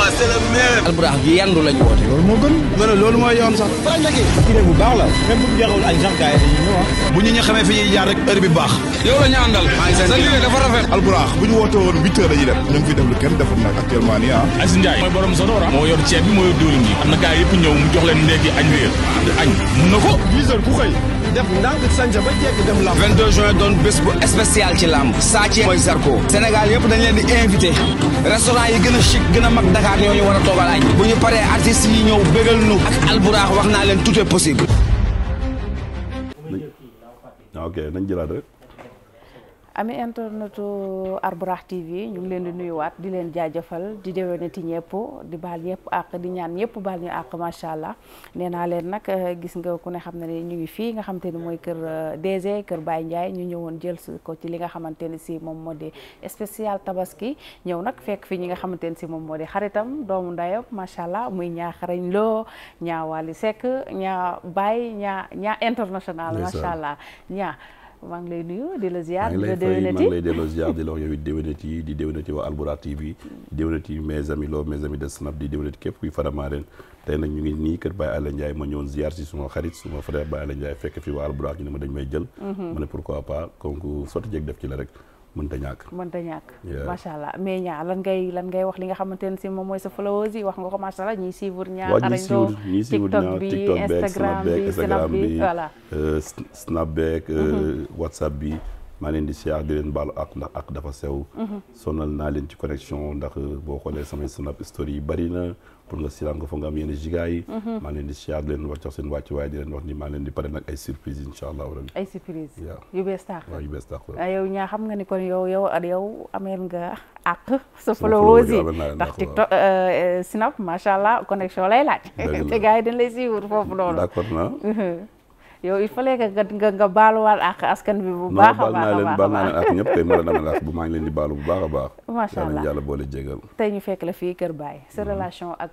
combat c'est le meilleur. Alburax gi yandu lañ woote. loolu moo gën. nga ne loolu mooy yoon sax. kii bu baax la. même bu ñu jeexul ay gens gars yi dañuy ñëw bu ñu xamee fi ñuy jaar rek heure bi baax. yow la ñu àndal. sa liggéey dafa rafet. Alburax bu ñu woote woon 8 heures dañuy def ñu ngi fi def lu kenn deful nag actuellement nii ah. Aziz Ndiaye mooy borom Sonora moo yor ceeb bi moo yor diwlin gi am na gars yëpp ñëw mu jox leen ndéegi añ réer añ mun na ko 10 heures ku xëy def ndànk sànca ba jekk dem lamb. 22 juin doon bés bu spécial ci lamb. Sa Thiès mooy Zarko. Sénégal yëpp dañ leen di invité. restaurant yi gën a chic gën a mag Dakar ñoo ñu war a toogal añ. bu ñu paree artistes yi ñëw bégal nu ak Alburax wax naa leen tout est possible. ok nañ jëlaat rek. ami internetu Alburax TV ñu ngi leen di nuyuwaat di leen jaajëfal di déwénati ñëpp di baal ñëpp àq di ñaan ñëpp baal ñu àq macha allah nee naa leen nag gis nga ku ne xam ne ñu ngi fii nga xamante ni mooy kër DG kër Baye Ndiaye ñu ñëwoon jël ko ci li nga xamante ni si moom moo di spécial tabaski ñëw nag fekk fi ñi nga xamante ni si moom moo di xaritam doomu ndayam macha allah muy ñaa xarañ loo ñaa Wally Seck ñaa Baye ñaa international macha allah ñaa maa ngi lay nuyu di la ziar di la déwénati maa ngi lay delloo ziar di la wax yow it déwénati di déwénati waa Alburax TV di déwénati mes amis lo mes amis de Snap di déwénati képp kuy Faramareen tey nag ñu ngi nii kër Baye Alla Ndiaye ma ñëwoon ziar si suma xarit suma frère Baye Alla Ndiaye fekk fi waa Alburax ñu ne ma dañ may jël ma ne pourquoi pas donc sotti jeeg def ci la rek mënta ñàkk macha allah mais ñaa lan ngay wax li nga xamante ne si moom mooy sa followers yi wax nga ko macha allah ñiy suivre ñaa xarañ doo TikTok bi Instagram bi voilà Snap beeg WhatsApp bi maa leen di siyaar di leen baalu ak ndax ak dafa sew sonal naa leen ci connexion ndax boo xoolee samay Snap story yi bari na pour nga silaan ko fa nga am yenn giga yi maa leen di siyaar di leen wax jox seen wàcc waaye di leen wax ni maa leen di pare nag ay surprise insha allah rabbi ay surprise yu bees tàq waaw yu bees tàq yow ñaa xam nga ni kon yow ameel nga ak sa followers yi ndax TikTok Snap macha allah connexion lay laaj te gars yi dañ lay suivre foofu noonu d'accord na yow il fallait que nga baaluwaat ak askan bi bu baax a baax baal naa leen ak ñëpp koy mara dama ak bu maa ngi leen di baalu bu baax a baax macha allah yàlla boole jégal tey ñu fekk la fii kër Baye sa relation ak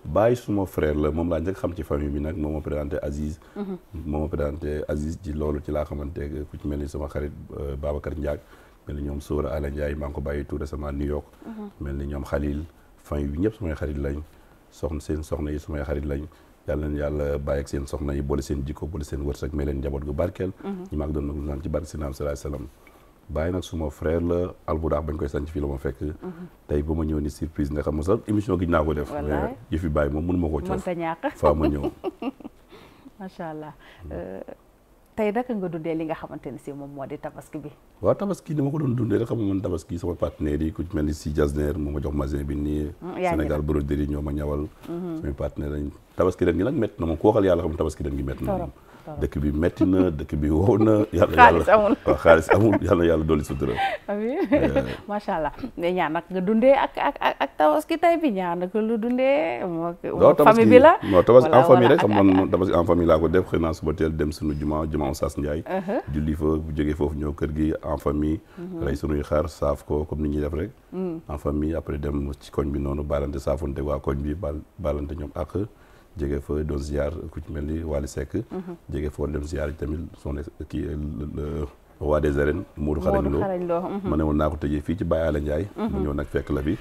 Baye suma frère la moom laa njëkk xam ci famille bi nag moom ma présenté Aziz moom ma présenté Aziz ci loolu ci laa xamante ku ci mel ni sama xarit Babacar Ndiak mel ni ñoom Sora Alla Ndiaye maa ngi ko bàyyi tout récemment New York mel ni ñoom Khalil famille bi ñëpp sumay xarit lañ seen soxna yi sumay xarit lañ yàlla na yàlla bàyyi ak seen soxna yi boole seen jikko boole seen wërsëg may leen njaboot gu barkeel ñi maag doon nag naan ci barke Sinaam salaay salaam Baye nag suma frère la Alburax bañ koy sanc fii la ma fekk tey ba ma ñëw ni surprise nga xam nga sax émission gi naa ko def mais yëfi Baye moom mënu ma ko coof faa ma ñëw macha allah tey naka nga dundee li nga xamante ni si moom moo di tabaski bi waaw tabaski ni ma ko doon dundee rek xam nga man tabaski sama partenaire yi ku mel ni si Jasner moo ma jox magasin bi nii Sénégal broderie ñoo ma ñawal samay partenaire lañ tabaski ren gi nag métti na moom ku waxal yàlla xam tabaski ren gi métti na moom dëkk bi métti na dëkk bi wow na xaalis amul yàlla dolli sutura amiin macha allah mais ñaa nag nga dundee ak tabaski tay bi ñaa nag lu dundee famille bi la non tabaski en famille rek xam man tabaski en famille laa ko def xëy naa suba teel dem suñu juma Oustaz Ndiaye julli fa bu jógee foofu ñëw kër gi en famille rey suñuy xar saaf ko comme ni ñuy def rek en famille après dem ci koñ bi noonu baalante saafonte waa koñ bi baalante ñoom ak jege fa doon ziar ku ci mel ni Wally Seck jege fa dem ziar tamit son kii roi des arènes Modou Xarañ Lo ma ne woon naa ko tëjee fii ci Baye Alla Ndiaye mu ñëw nag fekk la fi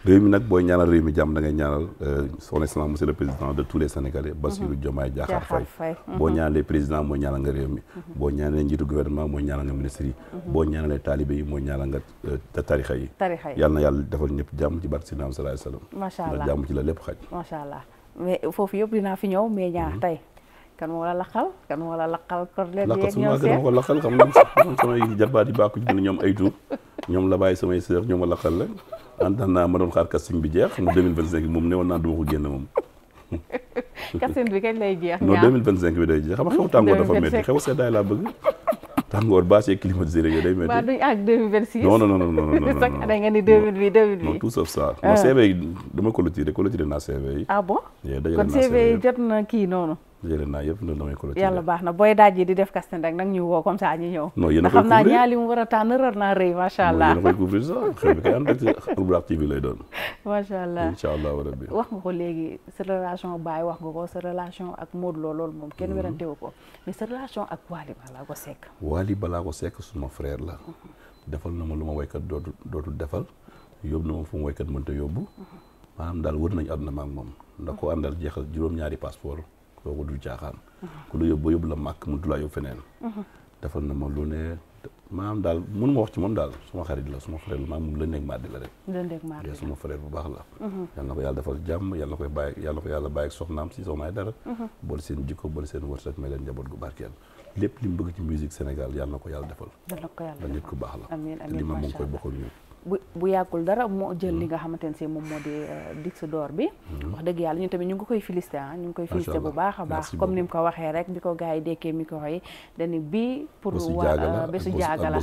réew mi nag booy ñaanal réew mi jàmm da ngay ñaanal son excellence monsieur le président de tous les Sénégalais Bassirou Diomaye Diakhar Faye boo ñaanalee président mooy ñaanal nga réew mi boo ñaanalee njiitu gouvernement mooy ñaanal nga ministre yi boo ñaanalee talibé yi mooy ñaanal nga tarixa yi yàlla na yàlla defal ñëpp jàmm ci barke Seydina sallallahu alayhi wasallam macha allah jàmm ci la lépp xaj macha allah mais foofu yëpp dinaa fi ñëw mais ñaar tey kan moo la laqal korlet yeeg ñoom seen ko laqal xam nga samay jarbaat yi baaku ci ñoom ay tur ñoom la bàyyi samay sœur ñoom la laqal la en tant naa ma doon xaar casting bi jeex xam nga 2025 moom ne woon naa duma ko génn moom casting bi kañ lay jeex non 2025 bi day jeex xam nga xew tàngoor dafa métti xew seddaay laa bëgg tàngoor bâche et climatisé yooyu day métti. ba duñ ak 2026. non sax da nga ni 2008 non tout sauf ça. non CV yi dama clôturé naa CV yi. ah bon kon CV yi jot na kii noonu. jëlee naa yëpp noonu damay clôturé. yàlla baax na booy daaj yi di def casting rek nag ñu woo comme ça ñu ñëw. non yéen a koy couvrir xam naa ñaali mu war a tànn rar naa rëy macha allah. yéen a koy couvrir sax xew bi kay ànd ak Alburax TV lay doon. macha allah incha allah rabbi. wax nga ko léegi sa relation Baye wax nga ko sa relation ak Modou Lo loolu moom kenn werantewu ko mais sa relation ak Wally Ballago Seck. Wally Ballago Seck suma frère la. defal na ma lu ma waykat dootul defal yóbbu na ma fu mu waykat mënta yóbbu. maanaam daal wër nañu àdduna maak moom ndax ko àndal jeexal juróom-ñaari passeport kooku du caaxaan ku la yóbbu la màkk mu du la yóbbu feneen defal na ma lu ne maanaam daal mënu ma wax ci moom daal suma xarit la suma frère la maanaam moom la nekk mardi la rek suma frère bu baax la yal na ko yàlla defal jàmm yàlla na ko yàlla bàyyi ak soxnaam si soxnaay dara boole seen jikko boole seen wërsëg may leen njaboot gu barkeel lépp li mu bëgg ci musique Sénégal yàlla na ko yàlla defal da nit ku baax la te li ma mu ngi koy bokkal ñun bu yàggul dara moo jël li nga xamante ne si moom moo di Disque d'or bi wax dëgg yàlla ñun tamit ñu ngi koy félicité ñu ngi koy félicité bu baax a baax comme ni mu ko waxee rek bi ko gars yi dekkee micro yi dañu bii pour bésu jaaga la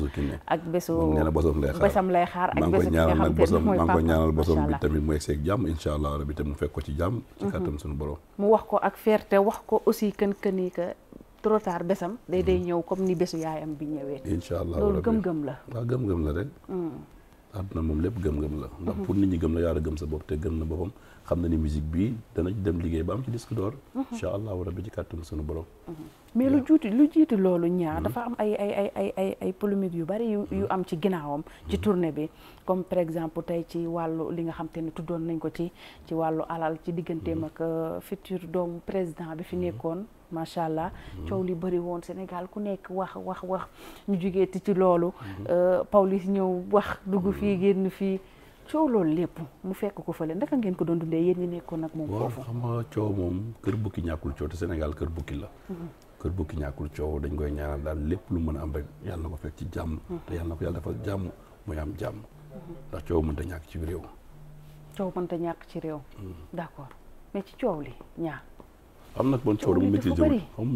ak bésam lay xaar ak bésu ki nga xamante ne mooy maa ngi koy ñaanal bosom bi tamit mu egg jàmm incha allah rabi te mu fekk ko ci jàmm ci kàttan suñu borom mu wax ko ak fierté wax ko aussi këni que trop tard bésam day ñëw comme ni bésu yaayam bi ñëwee incha allah loolu gëm-gëm la waaw gëm-gëm la rek àdduna moom lépp gëm-gëm la ndax pour nit ñi gëm la yaara gëm sa bopp te gëm na boppam xam na ni musique bi dana dem liggéey ba am ci disque d'or incha allah rabbi ci kàttan sunu borom mais lu jiitu loolu ñaar dafa am ay polémique yu bari yu am ci ginnaawam ci tournée bi comme par exemple tey ci wàllu li nga xam te ne tuddoon nañ ko ci wàllu alal ci digganteem ak futur doomu président bi fi nekkoon macha allah coow li bëri woon Sénégal ku nekk wax ñu jugee ci loolu Pawlish ñëw wax dugg fii génn fii coow loolu lépp mu fekk ko fële ndaka ngeen ko doon dundee yéen ñi nekkoon ak moom foofu xam nga coow moom kër bukki ñàkkul coow te Sénégal kër bukki la kër bukki ñàkkul coow dañ koy ñaanal daal lépp lu mën a am rek yàlla na ko fekk ci jàmm te yàlla na ko yàlla defal jàmm muy am jàmm ndax coow mënta ñàkk ci réew d'accord mais ci coow li ñaar xam nag bon coow mu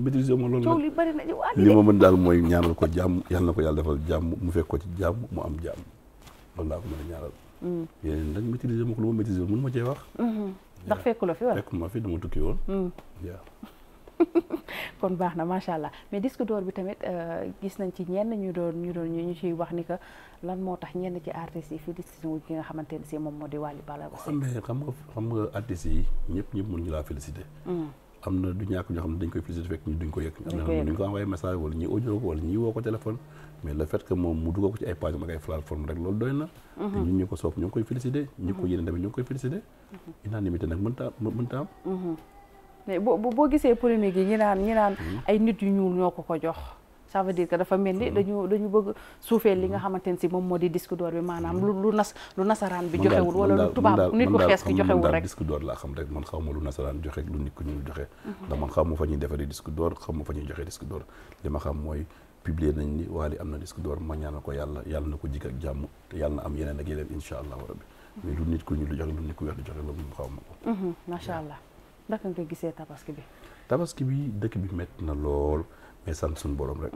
maîtriser ma loolu coow li bari na li ma mën daal mooy ñaanal ko jàmm yàlla na ko yàlla defal jàmm mu fekk ko ci jàmm mu am jàmm loolu laa ko mën a ñaanal yéen nag maîtriser ma ko lu ma maîtriser mënu ma cee wax ndax fekku la fi wala fekku ma fi dama tukki woon kon baax na macha allah mais disque d'or bi tamit gis nañ ci ñenn ñu ciy wax ni que lan moo tax ñenn ci artistes yi félicité wu ki nga xamante ne si moom moo di Wally Ballago Seck xam nga artistes yi ñëpp mën ñu laa félicité am na du ñàkk ñoo xam ne dañ koy félicité fekk ñu duñ ko yëg am na duñ ko envoyé message wala ñi audio ko wala ñi woo ko téléphone mais le fait que moom mu dugal ko ci ay page ak ay plateforme rek loolu doy na te ñun ñu ko sopp ñu ngi koy félicité ñi ko yéene tamit ñu ngi koy félicité unanimité nag mënta am mais boo gisee polémique yi ñi naan ay nit yu ñuul ñoo ko jox ça veut dire que dafa mel ni dañu bëgg suufee li nga xamante ne si moom moo di disque d'or bi maanaam lu nasaraan bi joxewul wala lu tubaab nit ku xees ki joxewul rek disque d'or laa xam rek man xaw ma lu nasaraan joxe lu nit ku ñuul joxe ndax man xaw ma fa ñuy defaree disque d'or xaw ma fa ñuy joxee disque d'or li ma xam mooy publier nañ ni Wally am na disque d'or ma ñaanal ko yàlla na ko jik ak jàmm te yàlla na am yeneen ak yeneen insha allahu rabbi mais lu nit ku ñuul di joxe lu nit ku weex di joxe la moom xaw ma ko macha allah ndax nga gisee tabaski bi dëkk bi métti na lool mais sant suñu borom rek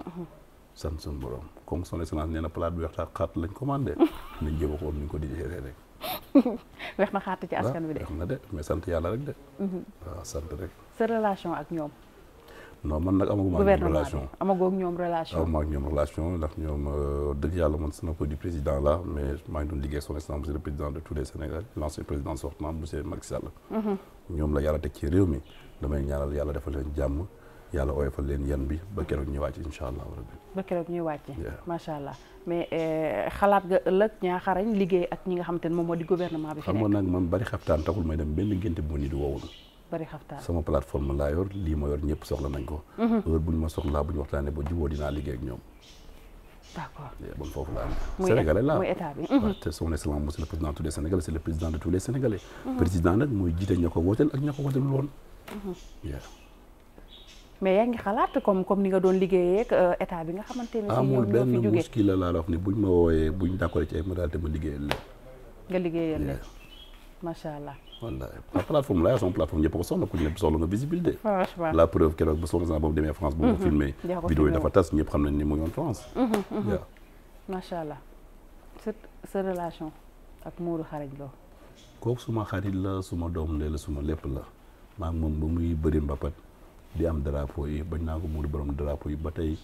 sant suñu borom comme son excellence nee na plat bi weex xaat lañ commandé nañ jéem a xool nuñ ko digéré rek weex na xaat ci askan wi de weex na de mais sant yàlla rek de waaw sant rek sa relation ak ñoom non man nag amaguma ak ñoom relation amagoo ak ñoom relation amaguma ak ñoom relation ndax ñoom dëgg yàlla man sama ko du président la mais maa ngi doon liggéey son excellence monsieur le président de tous les Sénégal l'ancien président sortant monsieur Macky Sall ñoom la yàlla teg ci réew mi damay ñaanal yàlla defal leen jàmm yàlla oyofal leen yan bi ba keroog ñuy wàcc incha allah rabbi ba keroog ñuy wàcc macha allah mais xalaat nga ëllëg ñaa xarañ liggéey ak ñi nga xam te ne moom moo di gouvernement bi fi nekk xam nga nag man bari xaftaan taxul may dem benn génte bu ma ni di woowul bari xaftaan sama plateforme laa yor lii ma yor ñëpp soxla nañ ko heure bu ñu ma soxlaa bu ñu waxtaanee ba jubóo dinaa liggéey ak ñoom d'accord bon foofu laa am sénégalais laa muy état bi te son excellence monsieur le président de tous les sénégalais c'est le président de tous les sénégalais président nag mooy jiite ña ko wooteel ak ña ko wooteelul woon mais yaa ngi xalaat comme ni nga doon liggéeyee ak état bi nga xamante ne si ñoom ñoo fi jógee amul benn muskil la laa wax ni buñ ma wooyee buñ d'accord ci ay modalité ma liggéeyal leen nga liggéeyal leen macha allah wallaay plateforme la son plateforme ñëpp ko soxla ku nekk soxla nga visibilité franchement la preuve keroog ba son exemple boobu demee France bu ko filmé vidéo yi dafa tas ñëpp xam nañ ni mu ngi woon France waaw macha allah sa relation ak Modou Xarañ Lo kooku suma xarit la suma doom ndey la suma lépp la maa ngi moom ba muy bëri mbapat di am drapeau yi bañ naa ko Modou borom drapeau yi ba tey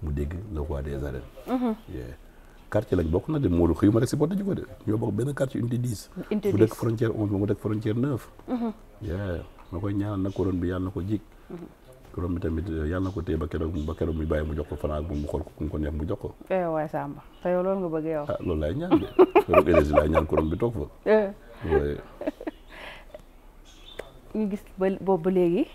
mu dégg le roi des arènes quartier lañ bokk na de Modou xëy ma rek si botte ji ko de ñoo bokk benn quartier unité 10 bu dëkk frontière 11 mu dëkk frontière 9 ma koy ñaanal nag couronne bi yàlla na ko jig couronne bi tamit yàlla na ko téye ba keroog muy bàyyi mu jox ko Franc bu mu xool ko ku mu ko neex mu jox ko waay Samba te yow loolu nga bëgg yow loolu laay ñaan de keroog énergie laay ñaan couronne bi toog fa ñu gis boobu ba léegi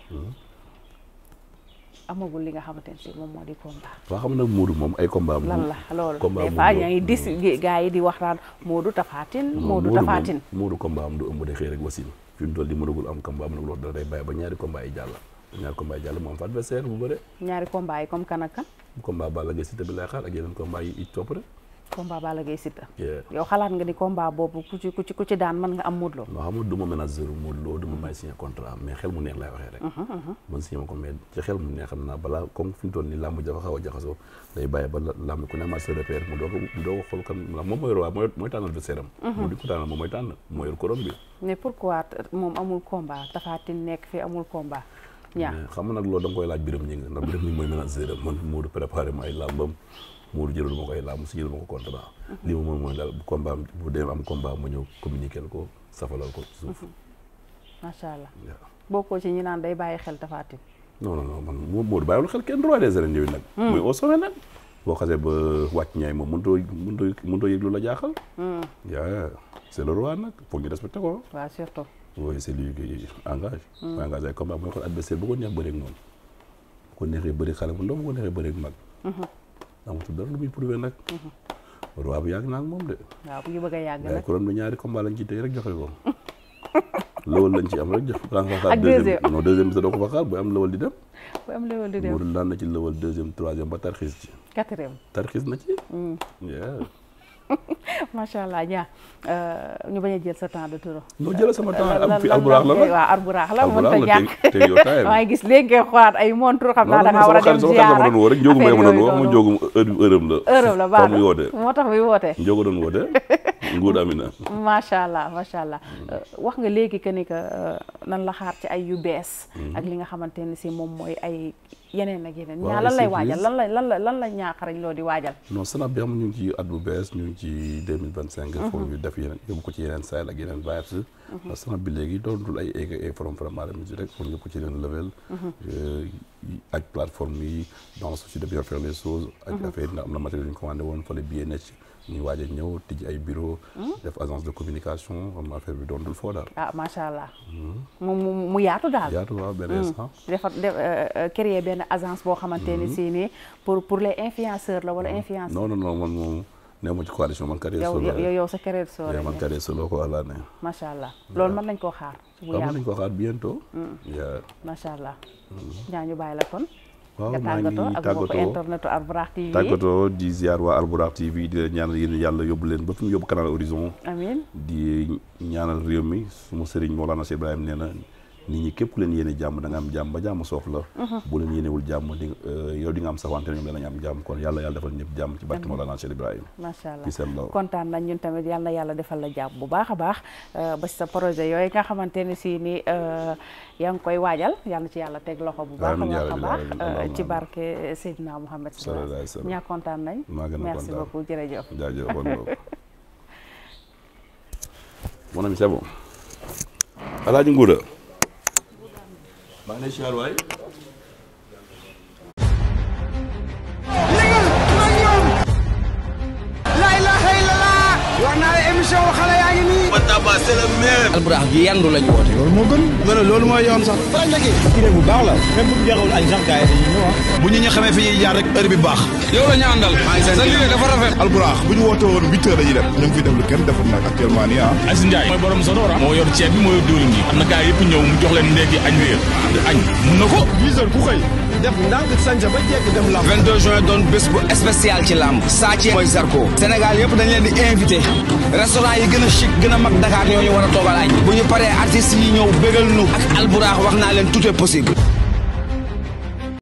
amagul li nga xamante ne si moom moo di combat. waaw xam nag Modou moom ay combat lan la loolu combat des fois yaa ngi dis gars yi di wax naan Modou Tapha Tine Modou Tapha Tine Modou combat am du ëmb de xëy rek wasin fi mu toll di mënagul am combat mënagul wax dara day bàyyi ba ñaari combat yi jàll moom fa adversaire bu bëre ñaari combat yi comme kan ak kan combat Balla Gaye Siteu bi lay xaar ak yeneen combat yi topp rek combat Balla Gaye Siteu yow xalaat nga ni combat boobu ku ci daan mën nga am Modou Lo non xam nga du ma manager Modou Lo du ma may signé contrat mais xel mu neex lay waxee rek man signé ma ko mais ci xel mu neex xam naa balaa comme fi mu toll nii làmb dafa xaw a jaxasoo day bàyyi ba làmb ku ne ma se repère mu doo ko xool kan moom mooy roi mooy tànnal adversaire am mu di ko tànnal moom mooy tànn mooy yor couronne bi mais pourquoi moom amul combat Tapha Tine nekk fi amul combat xam nga nag loolu da nga koy laaj Birame Ngingue ndax Birame Ngingue mooy manager am man Modou préparé ma ay làmbam Modou jëlal ma ko ay làmb si jël ma ko contrat li ma moom mooy daal bu combat bu dee am combat ma ñëw communiquer ko safalal ko ci suuf macha allah bokkoo ci ñi naan day bàyyi xel Tapha Tine non man Modou bàyyiwul xel kenn roi des arènes yooyu nag muy au sommet nag boo xasee ba wàcc ñaay moom mënutoo yëg lu la jaaxal yaa c'est le roi nag foog ñu respecté ko waaw surtout oui c'est lui qui engage mu engagé ay combat mooy xool adversaire bu ko neex bëreeg moom bu ko neexee bëri xale bu ndaw bu ko neexee bëreeg mag amatul dara lu muy prouvé nag roi bi yàgg naa ak moom de waaw bu ñu bëgg a yàgg nag couronne bi ñaari combat lañ ci tey rek joxe ko lawal lañ ci am rek jox ak deuxième non deuxième bi sa doo ko fa xaar bu am lawal di dem bu am lawal di dem Modou daan na ci lawal deuxième troisième ba tarxiis ci quatrième tarxiis na ci macha allah ñaa ñu bañ a jël sa temps de trop. non jël sama temps am fi alburax la nag waaw alburax la mënta ñàkk te yow taayam maa ngi gis léegi ngay xoolaat ay montre xam naa da ngaa war a dem ziar sama doon woo rek njóogu may ma doon woo ma njóogu heure la baax muy woote moo tax muy woote njóogu doon woote nguur Amina macha allah wax nga léegi que ni que nan la xaar ci ay yu bees ak li nga xamante ne si moom mooy ay yeneen ak yeneen ñaa lan lay waajal lan la ñaa xarañ loo di waajal non Snap bi xam ñu ngi ci at bu bees ñu ngi ci 2025 foog ñu def yeneen yóbbu ko ci yeneen style ak yeneen vibes parce que Snap bi léegi dootul ay from musique rek foog ñu ko ci yeneen level ak plateforme yi dans le souci de bien faire les choses ak affaire yi am na matériel ñu commandé woon fale bien necc ñuy waaj a ñëw tijji ay bureau def agence de communication xam affaire bi doon dul foo daal macha allah mu yaatu daal yaatu waaw benn instant créer benn agence boo xamante ni si nii pour les influenceurs la wala influenceurs non man moom nee ma ci coalition man carrière solo yow sa carrière solo man carrière solo ko wala ne macha allah loolu mën nañ koo xaar bu mën nañ koo xaar bientôt macha allah ñaa ñu bàyyi la kon waaw nga tàggatoo ak mbokku internetu Albourakh TV tàggatoo di ziar waa Albourakh TV di leen ñaanal yéen yàlla yóbbu leen ba fi mu yóbbu Canal Horizon amiin di ñaanal réew mi suma sëriñ Mawlana Cheikh Ibrahim nee na nit ñi képp ku leen yéene jàmm da nga am jàmm ba jàmm soof la bu leen yéenewul jàmm di yow di nga am saxwante ñoom danañ am jàmm kon yàlla defal ñëpp jàmm ci barke Mawlana Cheikh Ibrahim macha allah kontaan nañ ñun tamit yàlla na yàlla defal la jàmm bu baax a baax ba sa projet yooyu nga xamante ne si ni yaa ngi koy waajal yàlla ci yàlla teg loxo bu baax a baax ci barke Seydina Mouhamed sallallahu alayhi wa sallam ñaa kontaan nañ merci beaucoup jërëjëf jaajëf mon ami c'est bon Alaaji Nguuda maa ngi lay siyaar waay la ilaha illallah wax naa la émission xale yaa ngi nii Mataba c'est le meilleur Albourakh gi yandu lañu woote loolu moo gën nga ne loolu mooy yoon sax faral na kii bu baax la même bu ñu jeexul ay gens gars yi dañuy ñëw bu ñu xamee fi ñuy jaar rek heure bi baax yow la ñu àndal sa liggéey dafa rafet Albourakh bu ñu woote woon 8 heures dañuy def ñu ngi fi def lu kenn deful nag actuellement nii Aziz Ndiaye mooy borom Zadora moo yor ceeb bi moo yor diwlin bi am na gars yëpp ñëw mu jox leen ndékki añ réer añ mun na ko 10 heures ku xëy def ndànk sañsa ba jekk dem lamb 22 juin doon bés bu spécial ci lamb Sa Thiès mooy Zarko Sénégal yëpp dañ leen di invité restaurant yi gën a chic gën a mag Dakar ñoo ñu war a toogal añ bu ñu paree artistes yi ñëw bégal nu ak Albourakh wax naa leen tout est possible